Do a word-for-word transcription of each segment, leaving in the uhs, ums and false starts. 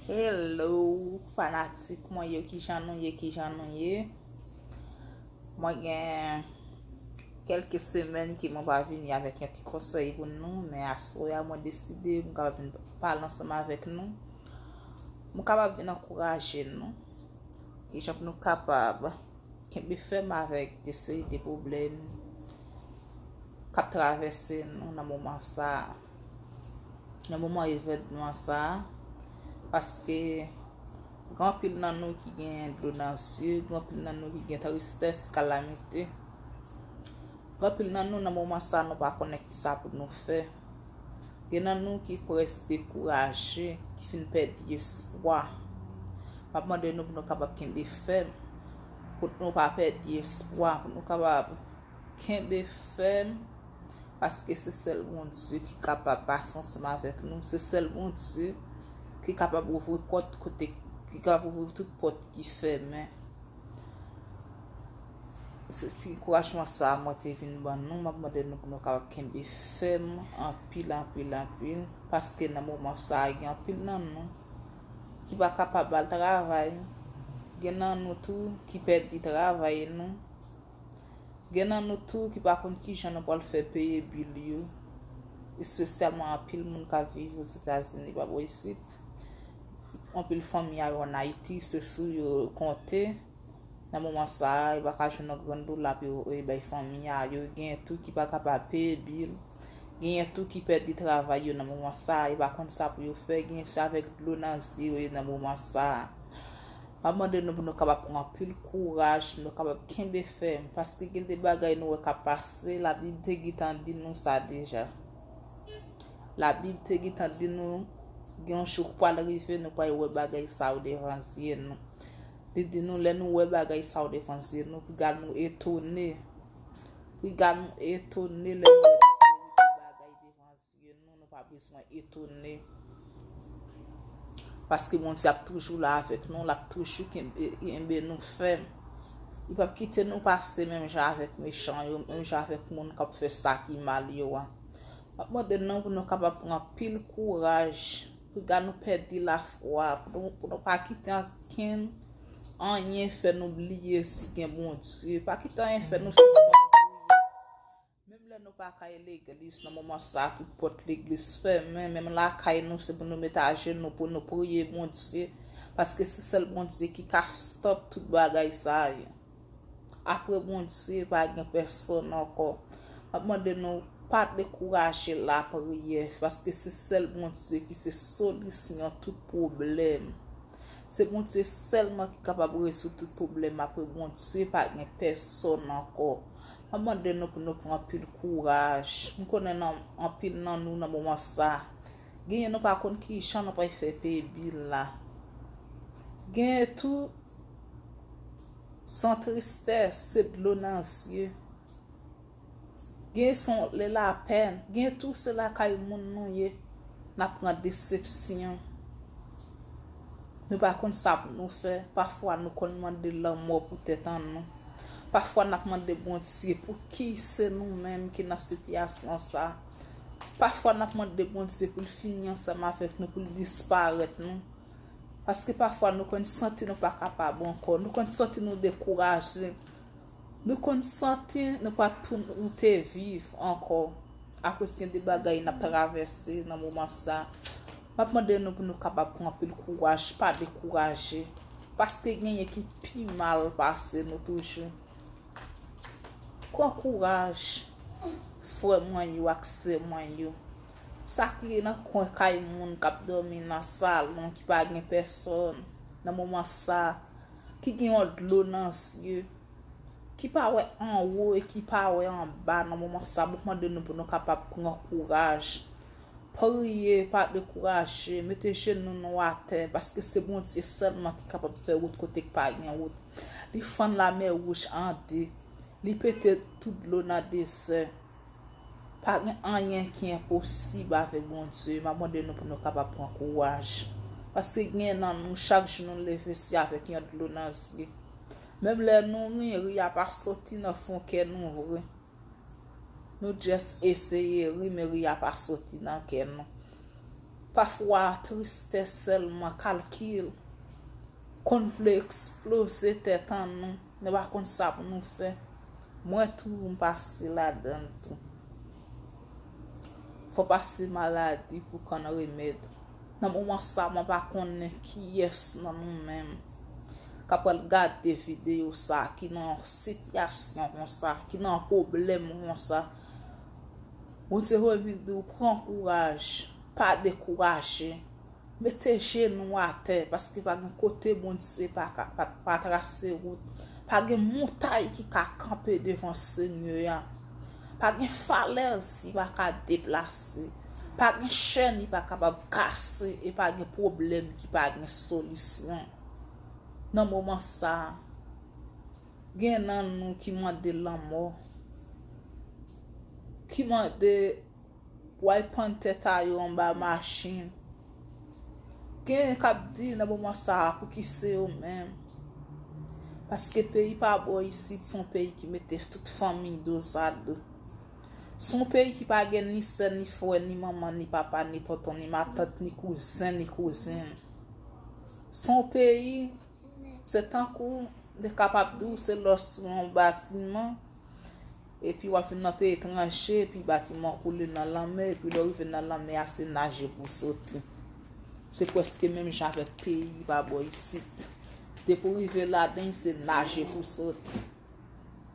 Hello, fanatik mwen yo, kijan nou ye, kijan nou ye? Mwen gen kèlke semèn ke mwen pa vini avèk yon ti konsèy pou nou, men aswè a mwen deside mwen kapab vin pale ansanm avèk nou. Mwen kapab vin ankouraje nou. Kijan pou nou kapab kenbe fèm avèk de seri de pwoblèm k ap travèse nou nan moman sa a. Nan moman evènman sa a, paske gen anpil nan nou ki gen dlo nan zye, gen anpil nan nou ki gen tristès, kalamite. Gen anpil nan nou nan moman sa a, nou pa konnen kisa pou nou fè. Gen nan nou ki prèske dekouraje, ki fin pèdi espwa. M ap mande nou pou nou kapab kenbe fèm, pou nou pa pèdi espwa, pou nou kapab kenbe fèm, paske se sèl Bondye ki kapab pase ansanm avèk nou. Se sèl Bondye ki kapab ouvri pòt kote, ki kapab ouvri tout pòt ki fèmen. Se ti ankourajman sa a mwen te vin ban nou. M ap mande nou pou nou kapab kenbe fèm anpil, anpil, anpil, paske nan moman sa a, gen anpil nan nou ki pa kapab al travay. Gen nan nou tou ki pèdi travay nou. Gen nan nou tou ki pa konn kijan nou pral fè peye bil yo, espesyalman anpil moun k ap viv Ozetazini pa bò isit. Anpil fanmi a yo ann Ayiti, se sou yo konte. Nan moman sa a, yo pa ka jwenn yon grenn dola pou yo, yo bay fanmi a yo. Gen tou ki pa kapab peye bil. Genyen tou ki pèdi travay yo nan moman sa a, yo pa konn sa pou yo fè. Genyen se avèk dlo nan zye yo ye nan moman sa a. M ap mande nou pou nou kapab pran anpil kouraj, nou kapab kenbe fèm, paske gen de bagay nou wè k ap pase, Labib te gentan di nou sa deja. Labib te gentan di nou, gen yon jou k pral rive, nou pral wè bagay sa yo devan zye nou. Li di nou, lè nou wè bagay sa yo devan zye nou, piga nou etone. Piga nou etone lè nou wè de seri de bagay devan zye nou, nou pa bezwen etone. Paske Bondye ap toujou la avèk nou, l ap toujou kenbe, kenbe nou fèm. Li p ap kite nou pase menm jan avèk mechan yo, menm jan avèk moun k ap fè sa ki mal yo a. M ap mande nou pou nou kapab pran anpil kouraj, piga nou pèdi lafwa, pou nou, pou nou pa kite ankenn anyen fè nou bliye si gen Bondye. Pa kite anyen fè nou sispann priye. Menm lè nou pa ka al legliz, nan moman sa a, tout pòt legliz fèmen. Menm lakay nou, se pou nou met ajenou, pou nou priye Bondye. Paske se sèl Bondye ki ka stòp tout bagay sa yo. Apre Bondye, pa gen pèsonn ankò. M ap mande nou, pa dekouraje lapriyè, paske se sèl Bondye ki se solisyon tout pwoblèm. Se Bondye sèlman ki kapab rezoud tout pwoblèm. Apre Bondye, pa gen pèsonn ankò. M ap mande nou pou nou pran anpil kouraj. M konnen nan, anpil nan nou nan moman sa, genyen nou pa konn kijan nou pral fè peye bil la. Genyen tou, se yon tristès, se dlo nan zye. Gen se yon lè lapèn, gen tou se lakay moun nou ye, n ap pran desepsyon. Nou pa konn sa pou nou fè. Pafwa nou konn mande lanmò pou tèt an nou. Pafwa n ap mande Bondye, pouki se nou menm ki nan sitiyasyon sa? Pafwa n ap mande Bondye pou l fini ansanm avèk nou, pou l disparèt nou. Paske pafwa nou konn santi nou pa kapab ankò, nou konn santi nou dekouraje, nou konn santi nou pa t pou nou te viv ankò, akoz gen de bagay n ap travèse nan moman sa. M ap mande nou pou nou kapab pran anpil kouraj, pa dekouraje, paske genyen ki pi mal pase nou toujou. Pran kouraj, frè mwen yo ak sè mwen yo. Sa ki nan kwen kay moun k ap dòmi nan salon, ki pa gen pèsonn nan moman sa, ki gen yon dlo nan zye, ki pa wè anwo e ki pa wè anba nan moman sa, m ap mande nou pou nou kapab pran kouraj. Priye, pa dekouraje, mete jenou nou atè, paske se Bondye sèlman ki kapab fè wout kote k pa gen wout. Li fann lamè wouj an de, li pete tout dlo nan dezè. Pa gen anyen ki enposib avèk Bondye. M ap mande nou pou nou kapab pran kouraj. Paske gen nan nou, chak jou nou leve, se avèk yon dlo nan zye. Menm lè nou ri, ri a pa soti nan fon kè nou vre. Nou just eseye ri, men ri a pa soti nan kè nou. Pafwa, tristès sèlman, kalkil, konn vle eksploze tèt an nou, nou pa konn sa pou nou fè. Mwen tou, m pase ladan l tou. Fò pase maladi pou konn remèd. Nan moman sa, mwen pa konnen kiyès nan nou menm k ap pral gade videyo sa, ki nan yon sitiyasyon konsa, ki nan yon pwoblèm konsa. Bondye vle vin di w, pran kouraj, pa dekouraje. Mete jenou atè, paske pa gen kote Bondye pa ka, pa, pa trase wout. Pa gen montay ki ka kanpe devan Senyè a. Pa gen falèz li pa ka deplase. Pa gen chèn li pa kapab kase, e pa gen pwoblèm ki pa gen solisyon. Nan moman sa a, gen nan nou ki mande lanmò, ki mande pou al pann tèt a yo anba machin. Gen k ap di nan moman sa a, pouki se yo menm? Paske peyi pa bò isit se yon peyi ki mete tout fanmi dozado. Se yon peyi ki pa gen ni sè, ni frè, ni manman, ni papa, ni tonton, ni matant, ni kouzen, ni kouzin. Se yon peyi, se tankou, m te kapab di w, se lè w sou yon batiman, epi w ap vin nan peyi etranje, epi batiman an koule nan lanmè, epi lè w rive nan lanmè a, se naje pou w soti. Se prèske menm jan avèk peyi pa bò isit. Depi w rive ladan l, se naje pou w soti.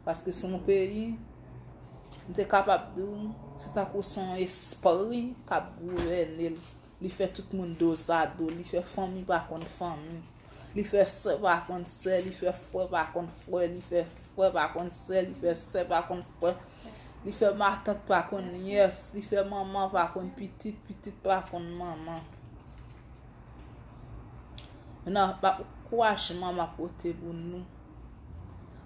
Paske se yon peyi, m te kapab di w, se tankou se yon espri k ap gouvène l. Li fè tout moun dozado, li fè fanmi pa konn fanmi. Li fè sè pa konn sè, li fè frè pa konn frè, li fè frè pa konn sè, li fè sè pa konn frè. Li fè matant pa konn nyès, li fè manman pa konn pitit, pitit pa konn manman. Nan, pa, ankourajman m ap pote pou nou.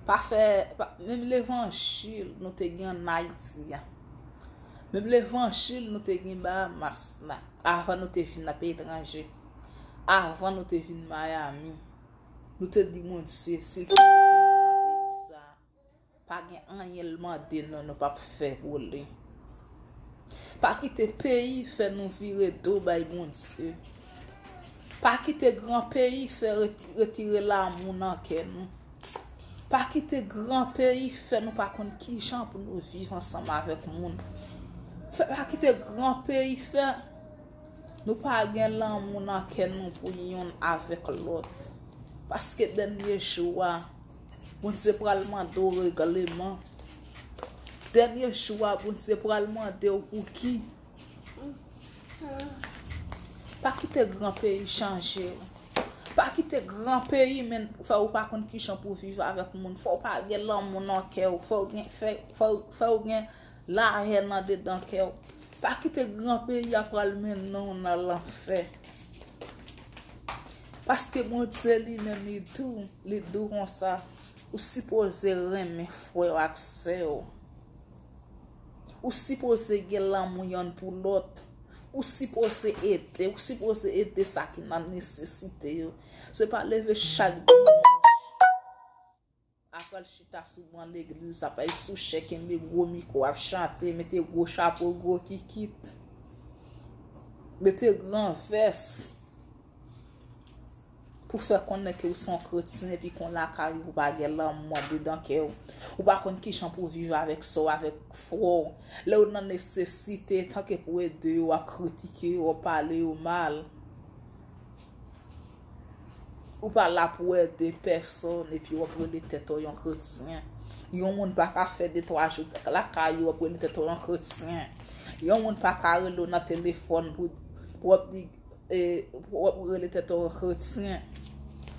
Pa fè, pa, menm levanjil nou te gen ann Ayiti a. Menm levanjil nou te gen Bahamas la. Avan nou te vin nan peyi etranje. Avan nou te vin Miami. Nou te di Bondye, si l te mete nou nan peyi sa a, pa gen anyen l mande nou, nou p ap fè pou li. Pa kite peyi fè nou vire do bay Bondye. Pa kite gran peyi fè reti-, retire lanmou nan kè nou. Pa kite gran peyi fè nou pa konn kijan pou nou viv ansanm avèk moun. Fè, pa kite gran peyi fè nou pa gen lanmou nan kè nou pou youn avèk lòt. Paske dènye jou a, Bondye pral mande w regleman. Dènye jou a, Bondye pral mande w pou ki. Pa kite gran peyi chanje w. Pa kite gran peyi men fè w pa konn kijan pou viv avèk moun. Fè w pa gen lanmou nan kè w. Fè w gen, fè, fè w, fè w gen lahèn andedan kè w. Pa kite gran peyi a pral mennen w nan lanfè. Paske Bondye li menm li di w, li di w konsa, ou sipoze renmen frè w ak sè w. Ou sipoze gen lanmou yonn pou lòt. Ou sipoze ede, ou sipoze ede sa ki nan nesesite yo. Se pa leve chak dimanch, apral chita sou ban legliz, apral sou chè, kenbe gwo mikwo, ap chante, mete gwo chapo, gwo kikit, mete gran vès pou fè konnen ke ou se yon kretyen, epi ke w lakay ou, ou pa gen lanmou andedan kè w. Ou pa konn kijan pou w viv avèk sè w, avèk frè w. Lè yo nan nesesite, tanke pou ede yo, w ap kritike yo, w ap pale yo mal. Ou pa la pou ede pèsonn, epi w ap rele tèt ou yon kretyen. Yon moun pa ka fè de twa jou lakay ou, w ap rele tèt ou yon kretyen. Yon moun pa ka rele w nan telefòn pou, pou w ap di, e, w ap rele tèt ou yon kretyen.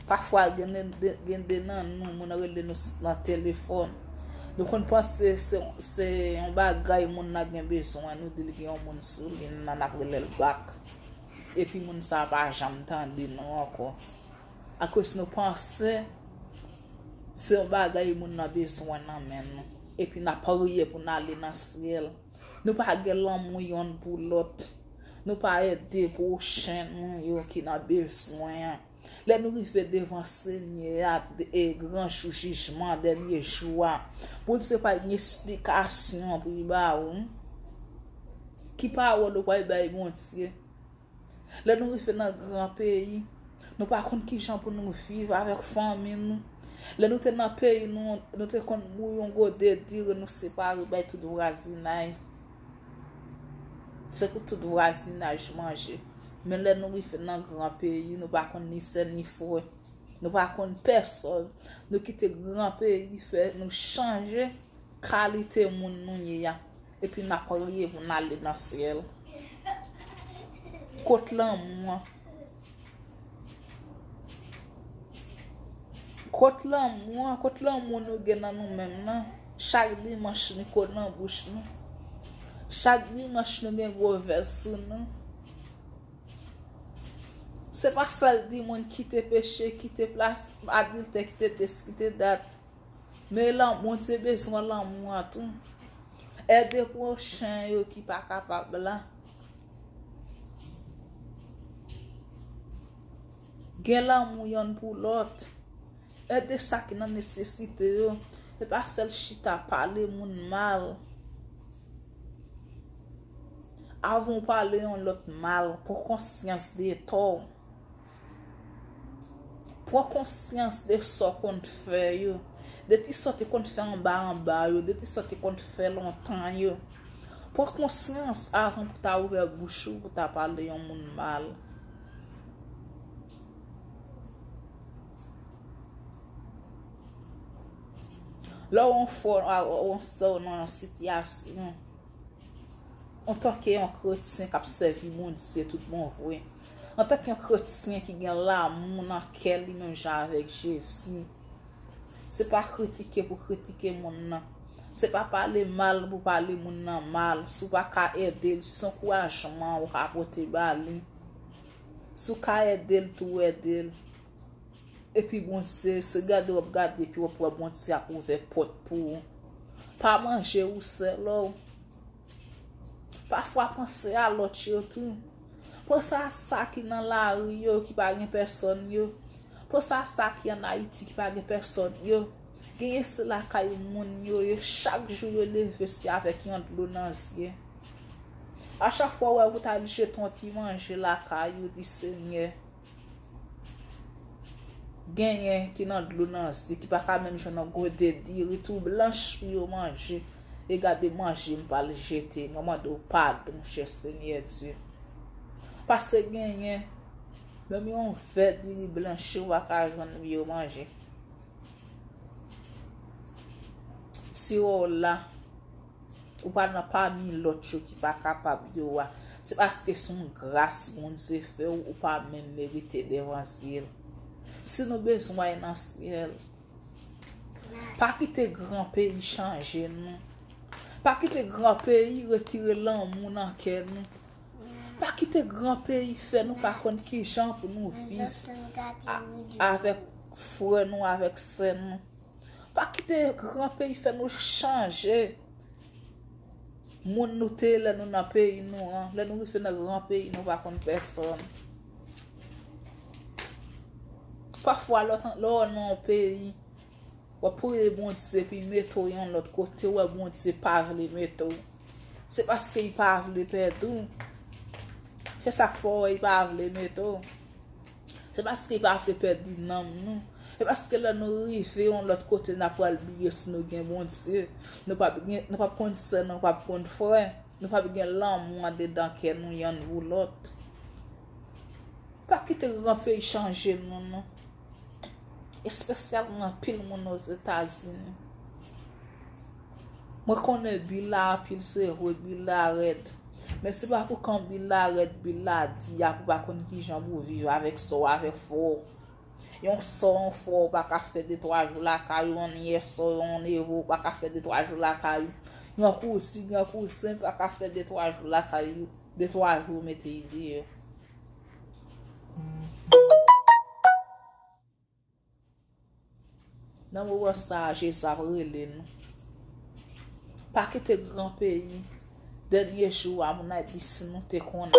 Pafwa, gen de, gen de nan nou, moun nan rele nou s-, nan telefòn. Nou konn panse se, se yon bagay moun nan gen bezwen, nou di l gen yon moun sou liy nan, n ap rele l bak. Epi moun sa a pa janm tande nou ankò. Akoz nou panse se yon bagay moun nan bezwen nan men nou. Epi n ap priye pou n ale nan syèl. Nou pa gen lanmou yonn pou lòt. Nou pa ede pwochen nou yo ki nan bezwen an. Lè nou rive devan Senyè a, e gran jou jijman, dènye jou a, Bondye pa gen esplikasyon pou li ba ou. Ki pawòl ou pral bay Bondye? Lè nou rive nan gran peyi, nou pa konn kijan pou nou viv avèk fanmi nou. Lè nou te nan peyi nou, nou te konn bouyi yon gode diri, nou separe bay tout vwazinay. Se pou tout vwazinaj manje. Men lè nou rive nan gran peyi, nou pa konn ni sè ni frè. Nou pa konn pèsòn. Nou kite gran peyi fè nou chanje kalite moun nou ye a. Epi n ap priye pou n ale nan syèl. Kot lanmou an? Kot lanmou an? Kot lanmou nou gen nan nou menm nan? Chak dimanch ni kot nan bouch nou. Chak dimanch nou gen gwo vès sou nou. Se pa sèl di moun kite peche, kite plas, adiltè, kite des, kite dat. Men lan, Bondye bezwen lanmou an tou. Ède pwochen yo ki pa kapab la. Gen lanmou yonn pou lòt. Ède sa ki nan nesesite yo. Se pa sèl chita pale moun mal. Avan w pale yon lòt mal, pran konsyans de tò w. Pran konsyans de sa w konn fè yo, de ti sa w te konn fè anba anba yo, de ti sa w te konn fè lontan yo. Pran konsyans avan pou w ta ouvè bouch ou, pou w ta pale yon moun mal. Lè w yon frè w, yon sè w nan yon sitiyasyon, antanke yon kretyen k ap sèvi Bondye tout bon vre, antanke yon kretyen ki gen lanmou nan kè li menm jan avèk Jezi, se pa kritike pou kritike moun nan. Se pa pale mal pou pale moun nan mal. Si w pa ka ede l, si se ankourajman ou ka pote ba li, si w ka ede l tou, ede l. Epi Bondye, se gade w ap gade, epi w ap wè Bondye ap ouvè pòt pou ou. Pa manje ou sèl ou. Pafwa, panse a lòt yo tou. Panse a sa ki nan lari yo, ki pa gen pèsòn yo. Panse a sa ki ann Ayiti, ki pa gen pèsòn yo. Genyen se lakay moun yo ye. Chak jou yo leve, se avèk yon dlo nan zye. A chak fwa w wè pou t al jete yon ti manje lakay ou, di, Senyè, genyen ki nan dlo nan zye, ki pa ka menm jwenn yon gode diri tou blanch pou yo manje. E gade manje m pral jete. Mwen mande w padon, chè Senyè Dye. Paske genyen, menm yon vè diri blanch yo pa ka jwenn pou yo manje. Si w la, ou pa nan pami lòt yo ki pa kapab yo a, se paske se yon gras Bondye fè w, ou pa menm merite devan zye l. Si nou bezwen al nan syèl, pa kite gran peyi chanje nou. Pa kite gran peyi retire lanmou nan kè nou. Pa kite gran peyi fè nou pa konn kijan pou nou viv a, avèk frè nou, avèk sè nou. Pa kite gran peyi fè nou chanje moun nou te ye lè nou nan peyi nou an. Lè nou rive nan gran peyi, nou pa konn pèsòn. Pafwa, lè w nan yon peyi, w ap priye Bondye, epi mete w yon lòt kote, w wè Bondye pa vle mete w. Se paske li pa vle pèdi w. Se sa k fè w wè li pa vle mete w. Se paske li pa vle pèdi nanm nou. Se paske lè nou rive yon lòt kote, n ap pral bliye si nou gen Bondye. Nou p ap gen, nou p ap konn sè, nou p ap konn frè. Nou p ap gen lanmou andedan kè nou yonn pou lòt. Pa kite gran peyi chanje nou, non. Espesyalman anpil moun Ozetazini. Mwen konnen bil la anpil, se vre, bil la rèd. Men se pa pou kan bil la rèd, bil la di a, pou pa konn kijan pou viv avèk sè w, avèk frè w. Yon sè w, yon frè w pa ka fè de twa jou lakay ou, yon nyès w, yon neve w pa ka fè de twa jou lakay ou. Yon kouzin, yon kouzen pa ka fè de twa jou lakay ou, de twa jou mete li deyò. Nan moman sa a, Jezi ap rele nou. Pa kite gran peyi, dènye jou a, moun ap di si nou te konnen.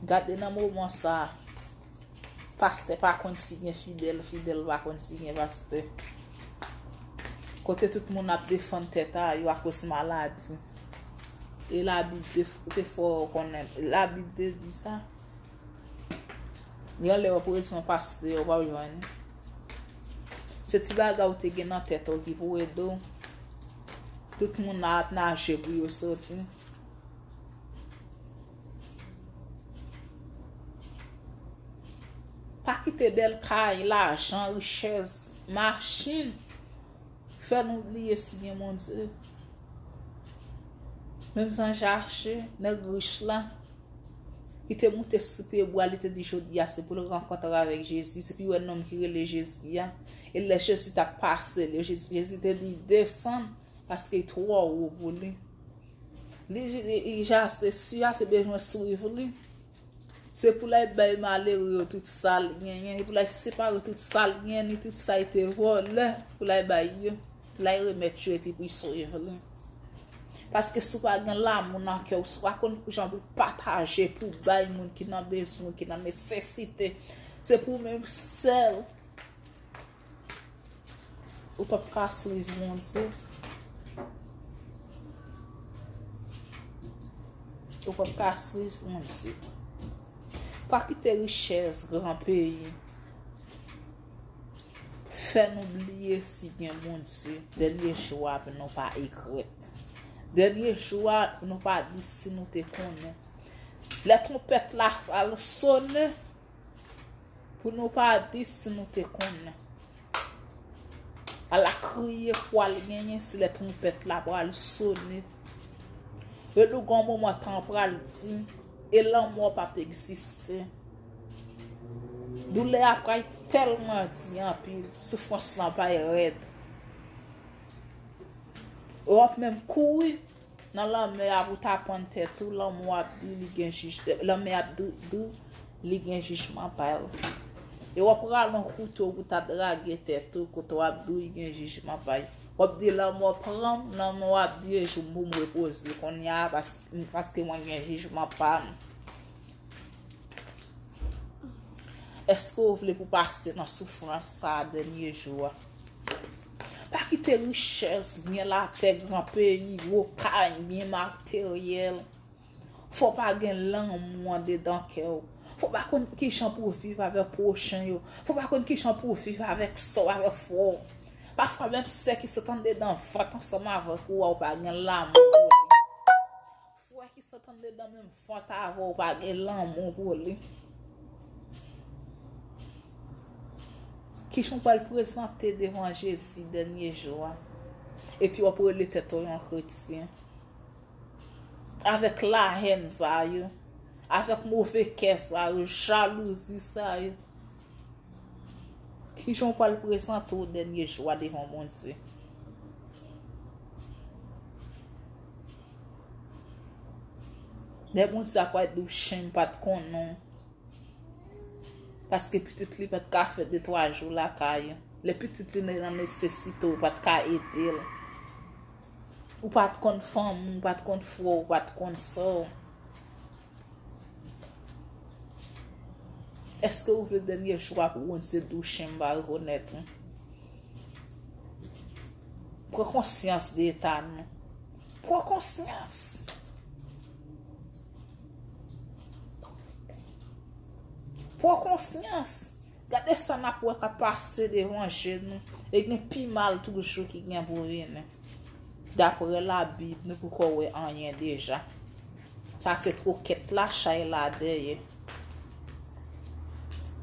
Gade nan moman sa a, pastè pa konn si gen fidèl, fidèl pa konn si gen pastè. Kote tout moun ap defann tèt a yo akoz maladi. E Labib te, te fè w konnen. Labib te di sa. Gen lè w ap rezon pastè, w p ap jwenn. Se ti bagay ou te gen nan tèt ou ki pou ede w. Tout moun la ap naje pou yo soti. Pa kite bèl kay, lajan, richès, machin fè nou bliye si gen Bondye. Menm jan Zache, nèg rich la, li te moute sou pye bwa, li te di jodi a se pou l rankontre avèk Jezi, se pou l wè nonm ki rele Jezi a. E lè Jezi t ap pase, lè Jezi, Jezi te di desann, paske l twò wo pou li. Li, li, li Zache, si Zache bezwen swiv li, se pou l al bay malere yo tout sa l genyen, se pou l al separe tout sa l genyen, ni tout sa l te vòlè, pou l al bay yo, pou l al remèt yo epi pou l swiv li. Paske si w pa gen lanmou nan kè w, si w pa konn jan pou pataje, pou bay moun ki nan bezwen, ki nan nesesite, se pou ou menm sèl. Ou p ap ka swiv Bondye. Ou p ap ka swiv Bondye. Pa kite richès gran peyi fè nou bliye si gen Bondye. Dènye jou a pou nou pa egrèt. Dènye jou a pou nou pa di si nou te konnen. Lè twonpèt la pral sonnen, pou nou pa di si nou te konnen. Ala kriye pral genyen si lè twonpèt la pral sonnen. E nou gon moman tan pral di, e lanmò p ap egziste. Doulè a pral tèlman di anpil, soufrans lan pral rèd. W ap menm kouri nan lanmè a pou ta pann tèt ou, lanmò ap di li gen jij, lanmè ap di, di li gen jijman pa l. E w ap rale yon kouto pou ta drage tèt ou, kote w ap di w gen jijman pa l. W ap di lanmò pran m, lanmò ap di e jou m pou m repoze kounye a pas-, paske mwen gen jijman pa m. Èske w vle pou pase nan soufrans sa a dènye jou a? Pa kite richès, byen latè, gran peyi, gwo kay, byen materyèl. Fò w pa gen lanmou andedan kè w. Fò w pa konn kijan pou w viv avèk pwochen yo. Fò w pa konn kijan pou w viv avèk sè w, avèk frè w. Pafwa menm sè ki sot andedan vant ansanm avèk ou a, ou pa gen lanmou pou li. Frè ki sot andedan menm vant avè w pa gen lanmou pou li. Kijan w pral prezante devan Jezi dènye jou a? Epi w ap rele tèt ou yon kretyen. Avèk lahèn sa yo, avèk move kè sa yo, jalouzi sa yo. Kijan w pral prezante w dènye jou a devan Bondye? Lè Bondye a pral di w, "Chen m pa t konnen w." Paske pitit li pa t ka fè de twa jou lakay ou. Lè pitit li nan nesesite, ou pa t ka ede l. Ou pa t konn fanmi w, ou pa t konn frè w, ou pa t konn sè w. Èske ou vle dènye jou a pou Bondye di w, "Chen m pa rekonèt ou"? Pran konsyans de eta nou. Pran konsyans. Pran konsyans. Gade sa n ap wè k ap pase devan je nou. E gen pi mal toujou ki gen pou vini. Daprè Labib, nou poko wè anyen deja. Sa se twokèt la, chay la dèyè.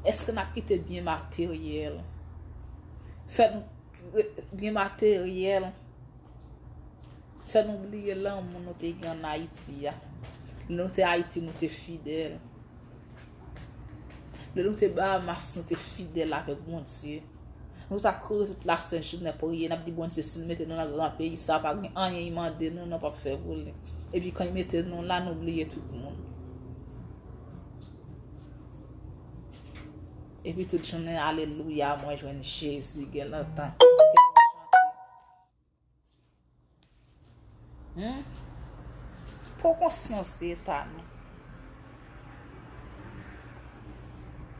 Èske n ap kite byen materyèl fè nou, byen materyèl fè nou bliye lanmou nou te gen ann Ayiti a? Lè nou te Ayiti, nou te fidèl. Lè nou te Bahamas, nou te fidèl avèk Bondye. Nou t ap kriye tout lasent jounen, priye, n ap di Bondye, si l mete nou nan gran peyi sa, pa gen anyen li mande nou, nou p ap fè pou li. Epi kan li mete nou la, nou bliye tout moun. Epi tout jounen, alelouya, mwen jwenn Jezi, gen lontan. Hmm? Pran konsyans de eta nou.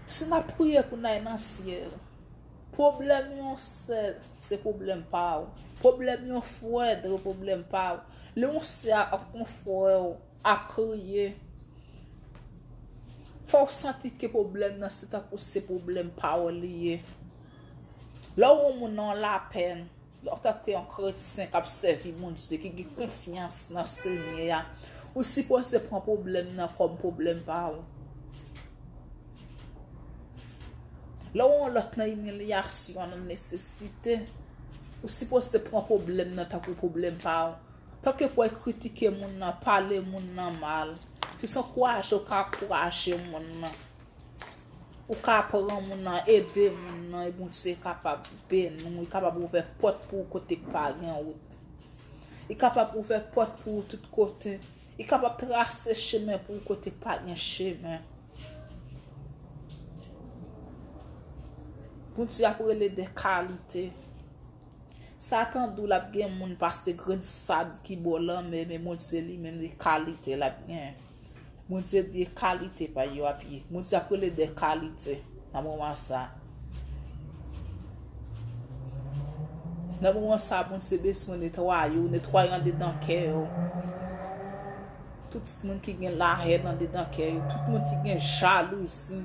Si n ap priye pou n al nan syèl, Pwoblèm yon sè, se pwoblèm pa w. Pwoblèm yon frè, se pwoblèm pa w. Lè yon sè ak yon frè w ap kriye, fò w santi ke pwoblèm nan se tankou se pwoblèm pa w li ye. Lè w wè yon moun nan lapèn, antanke yon kretyen k ap sèvi Bondye, ki gen konfyans nan Senyè a, ou sipoze pran pwoblèm nan kòm pwoblèm pa w. Lè w wè yon lòt nan imilyasyon, nan nesesite, ou sipoze pran pwoblèm nan tankou pwoblèm pa w. Tanke pou w kritike moun nan, pale moun nan mal, si se ankouraje w ka ankouraje moun nan. Ou ka pran moun nan, ede moun nan, e Bondye kapab beni w, li kapab ouvè pòt pou ou kote k pa gen wout. Li kapab ouvè pòt pou ou tout kote. Li kapab trase chemen pou ou kote k pa gen chemen. Bondye ap rele de kalite. Satan di w l ap gen moun pase grenn sab ki bò lanmè, men Bondye li menm, li kalite l ap gen. Bondye di kalite pa yo ap ye. Bondye ap rele de kalite nan moman sa. Nan moman sa, Bondye bezwen netwaye w, netwaye andedan kè w. Tout moun ki gen lahèn andedan kè yo, tout moun ki gen jalouzi,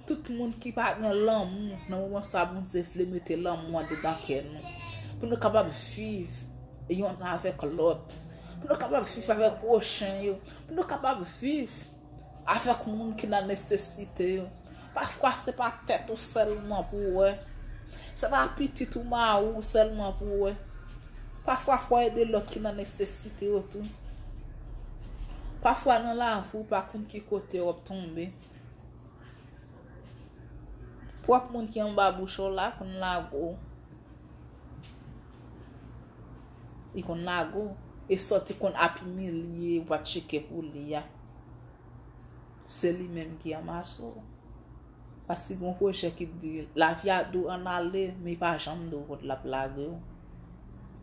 tout moun ki pa gen lanmou, nan moman sa Bondye vle mete lanmou andedan kè nou. Pou nou kapab viv yonn avèk lòt. Pou nou kapab viv avèk pwochen yo. Pou nou kapab viv avèk moun ki nan nesesite yo. Pafwa se pa tèt ou sèlman pou w wè. Se pa pitit ou, mari w sèlman pou w wè. Pafwa fò w ede lòt ki nan nesesite yo tou. Pafwa nan lavi w pa konn ki kote w ap tonbe. Pwòp moun ki anba bouch ou la konn lage w. Li konn lage w. E sa w te konn ap imilye, ou pa tcheke pou li a. Se li menm ki anmase w. Paske gen yon pwojè ki di, lavi a di w ann ale, men li pa janm di w kote l ap lage w.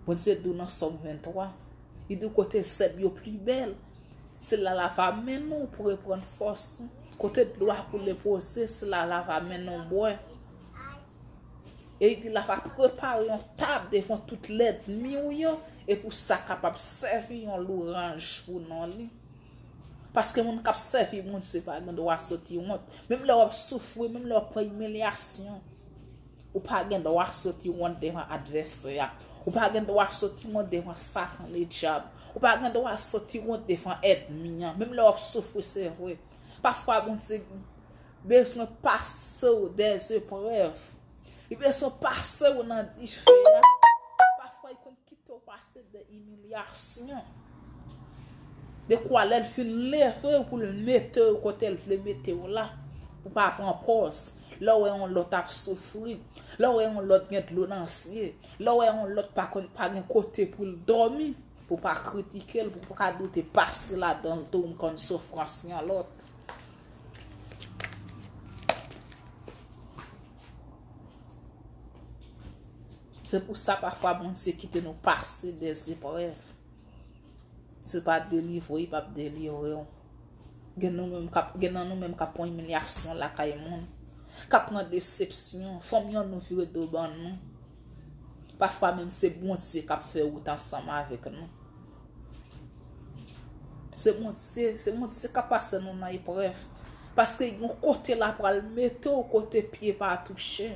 Bondye di w nan Sòm venntwa, li di w kote zèb yo pi bèl, se la l ap mennen w pou reprann fòs ou. Kote dlo a koule poze, se la l ap mennen w bwè. E li di l ap prepare yon tab devan tout lènmi w yo, e pou sa kapab sèvi yon lwanj pou non li. Paske moun k ap sèvi Bondye pa gen dwa soti wont. Menm lè w ap soufri, menm lè w ap pran imilyasyon, ou pa gen dwa soti wont devan advèsè a. Ou pa gen dwa soti wont devan Satan, ledyab. Ou pa gen dwa soti wont devan ènmi an. Menm lè w ap soufri, se vre. Pafwa, Bondye bezwen pase w dèzeprèv. Li bezwen pase w nan dife a. Pafwa, li konn kite w pase de imilyasyon. Dekwa lè l fin leve w pou l mete w kote l vle mete w la, pou pa pran pòz. Lè w wè yon lòt ap soufri, lè w wè yon lòt gen dlo nan zye, lè w wè yon lòt pa konn, pa gen kote pou l dòmi, pou pa kritike l, pou pa di w te pase ladan l tou, m konn soufrans yon lòt. Se pou sa pafwa Bondye kite nou pase de zeprèv. Si l pa delivre w, li p ap delivre w. Gen nou menm k ap, gen nan nou menm k ap pran imilyasyon lakay moun, k ap pran desepsyon, fanmi an nou vire do ban nou. Pafwa menm se Bondye k ap fè wout ansanm avèk nou. Se Bondye, se Bondye k ap pase nou nan eprèv. Paske yon kote l ap pral mete w kote pye pa touche.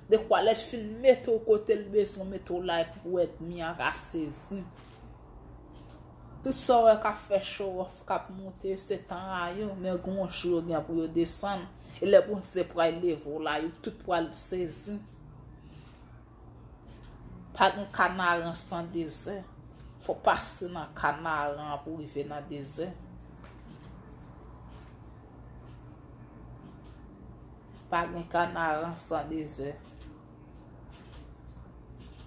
Dekwa lè l fin mete w kote l bezwen mete w la, epi pou ènmi an ka sezi. Tout sa w wè k ap fè show off, k ap monte, se tan a yo, men gen yon jou yo gen pou yo desann. E lè Bondye pral leve w la, yo tout pral sezi. Pa gen Kanaran san dezè. Fò pase nan Kanaran an pou rive nan dezè. Pa gen Kanaran san dezè.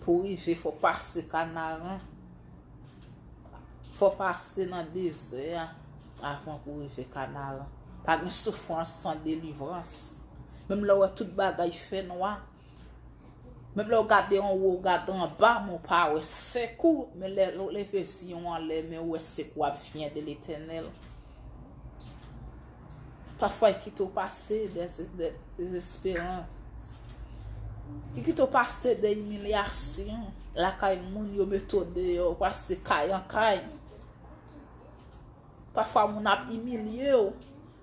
Pou rive, fò pase Kanaran. Fò pase nan dezè a avan pou rive Kanaran. Pa gen soufrans san delivrans. Menm lè w wè tout bagay fè nwa, menm lè w gade anwo, w gade anba, men w pa wè sekou, men lè w leve zye w anlè, men w wè sekou ap vyen de Letènèl. Pafwa, l kite w pase dèz-, dèzesperans. Li kite w pase de imilyasyon lakay moun, yo mete w deyò, w pase kay an kay. Pafwa moun ap imilye w,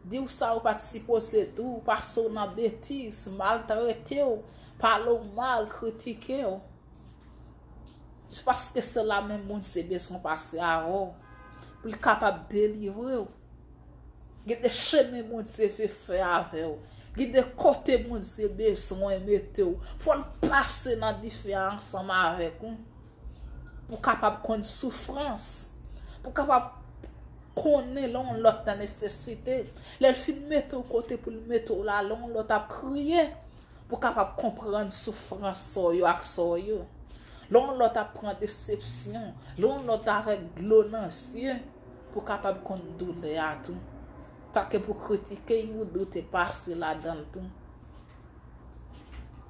di w sa ou pa t sipoze di w, pase w nan betiz, maltrete w, pale w mal, kritike w. Se paske se la menm Bondye bezwen pase avè w pou l kapab delivre w. Gen de chemen Bondye vle fè avè w. Gen de kote Bondye bezwen mete w. Fò l pase nan dife a ansanm avèk ou. Pou kapab konn soufrans. Pou kapab konnen lè yon lòt nan nesesite. Lè l fin mete w kote pou l mete w la, lè yon lòt ap kriye. Pou kapab konprann soufrans sa w yo ak sa w yo. Lè yon lòt ap pran desepsyon, lè yon lòt avèk dlo nan zye, pou kapab konn doulè a tou. Tanke pou kritike, ou dwe te pase ladan l tou.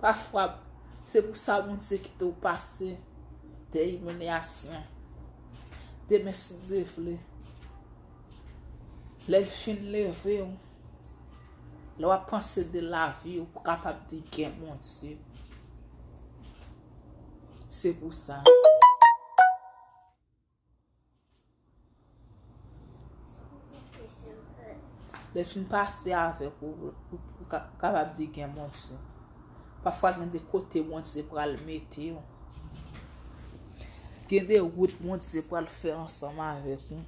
Pafwa, se pou sa Bondye kite w pase de imilyasyon. Demen, si Dye vle, lè l fin leve w, lè w ap panse de lavi w, ou kapab di gen Bondye. Se pou sa. Lè l fin pase avèk ou, ou, ou ka- kapab di gen Bondye. Pafwa gen de kote Bondye pral mete w. Gen de wout Bondye pral fè ansanm avèk ou.